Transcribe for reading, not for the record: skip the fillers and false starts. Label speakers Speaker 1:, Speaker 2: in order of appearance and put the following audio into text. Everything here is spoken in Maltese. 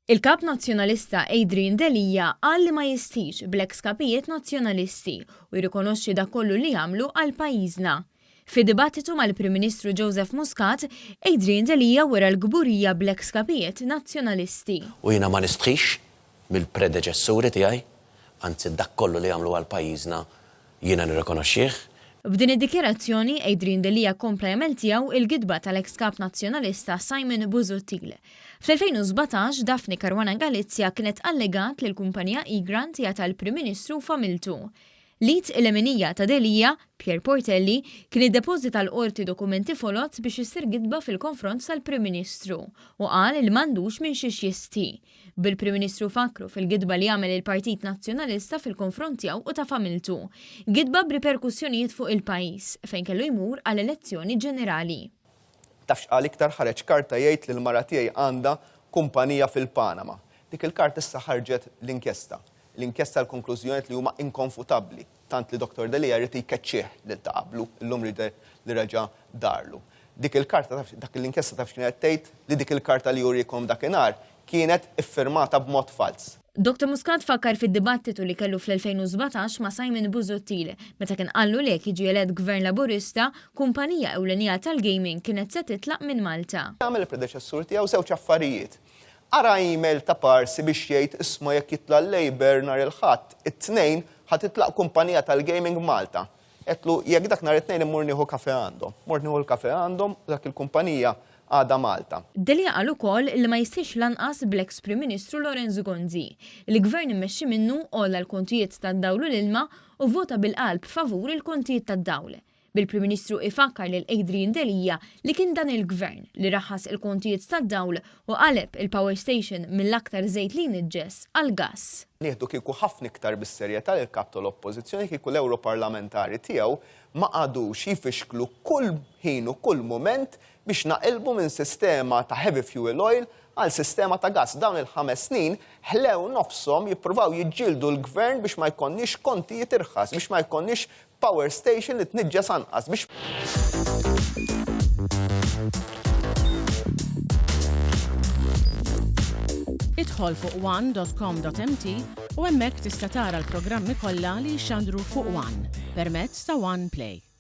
Speaker 1: Il-Kap Nazzjonalista Adrian Delia qal li ma jistħix bl-eks kapijiet Nazzjonalisti u jirrikonoxxi dak kollu li għamlu għal pajjiżna. Fi dibattitu mal-Prim Ministru Joseph Muscat, Adrian Delia wera l-kburija bl-eks kapijiet Nazzjonalisti.
Speaker 2: U jiena ma nistħix mill-predeċessuri tiegħi, anzi dak kollu li għamlu għal pajjiżna jiena nirrikonoxxih.
Speaker 1: B'din id-dikjarazzjoni, Adrian Delia kompla jagħmel tiegħu il-gidba tal-eks Kap Nazzjonalista Simon Busuttil. Fl-2017, Daphne Caruana Galizia kienet allegat li l-kumpanija Egrant hija tal-Prim Ministru u familtu. L-id il-leminija ta' Delia, Pierre Portelli, kien iddepożita l-Qorti dokumenti foloz biex issir gidba fil-konfront tal-Prim Ministru u qal li m'għandux minn xiex jistħi. Bil-Prim Ministru fakkru fil-gidba li għamel il-Partit Nazzjonalista fil-konfront tiegħu u ta' familtu. Gidba b'riperkussjonijiet fuq il-pajjiż, fejn kellu jmur għal elezzjoni ġenerali.
Speaker 3: Taf x'qal iktar ħareġ karta jgħid li l-mara tiegħi għandha kumpanija fil-Panama. Dik il-karta issa ħarġet l-inkjesta. L-inkjesta l-konklużjonijiet li huma inkonfutabbli, tant li Dottor Delia jrid jkeċċih lil ta' qablu, illum jidher li reġa' darlu. Dik il-karta taf dak l-inkjesta taf x'kienet tgħid? Li dik il-karta li urikom dakinhar kienet iffirmata b'mod falz.
Speaker 1: Dottor Muscat fakkar fid-dibattitu li kellu fl-2017 ma' Simon Busuttil meta kien qallu li jekk jiġi elett Gvern Laburista, kumpanija ewlenija tal-gaming kienet se titlaq minn Malta.
Speaker 3: Għamel il-predeċessur tiegħu żewġ affarijiet. Qara email ta' Parsi biex jgħid isma' jekk jitla' l-Labour nhar il-Ħadd, it-Tnejn, ħa titlaq kumpanija tal-gaming Malta. Għedtlu jekk dak nhar it-Tnejn immur nieħu kafe għandhom. Mort nieħu l-kafe għandhom u dak il-kumpanija għadha Malta.
Speaker 1: Delia qal ukoll li ma jistħix lanqas bl-eks Prim Ministru Lawrence Gonzi. Il-Gvern immexxi minnu għolla l-kontijiet tad-dawl u l-ilma u vvota bil-qalb favur il-kontijiet tad-dawl. Bil-Prim Ministru ifakkar lil Adrian Delia li kien dan il-Gvern li raħħas il-kontijiet tad-dawl u qaleb il-power station mill-aktar żejt li jniġġes għall-gass.
Speaker 3: Nieħdu kieku ħafna iktar bis-serjetà lill-Kap tal-Oppożizzjoni kieku l-Ewroparlamentari tiegħu ma qagħdux jfixklu kull ħin u kull mument biex naqilbu minn sistema ta' heavy fuel oil għal sistema ta' gass. Dawn il-ħames snin ħlew nofshom jippruvaw jiġġieldu l-Gvern biex ma jkollniex kontijiet irħas, biex ma jkollniex power station li tniġġes anqas, biex.
Speaker 4: Idħol fuq one.com.mt u hemmhekk tista' tara l-programmi kollha li jixxandru fuq One permezz ta' One Play.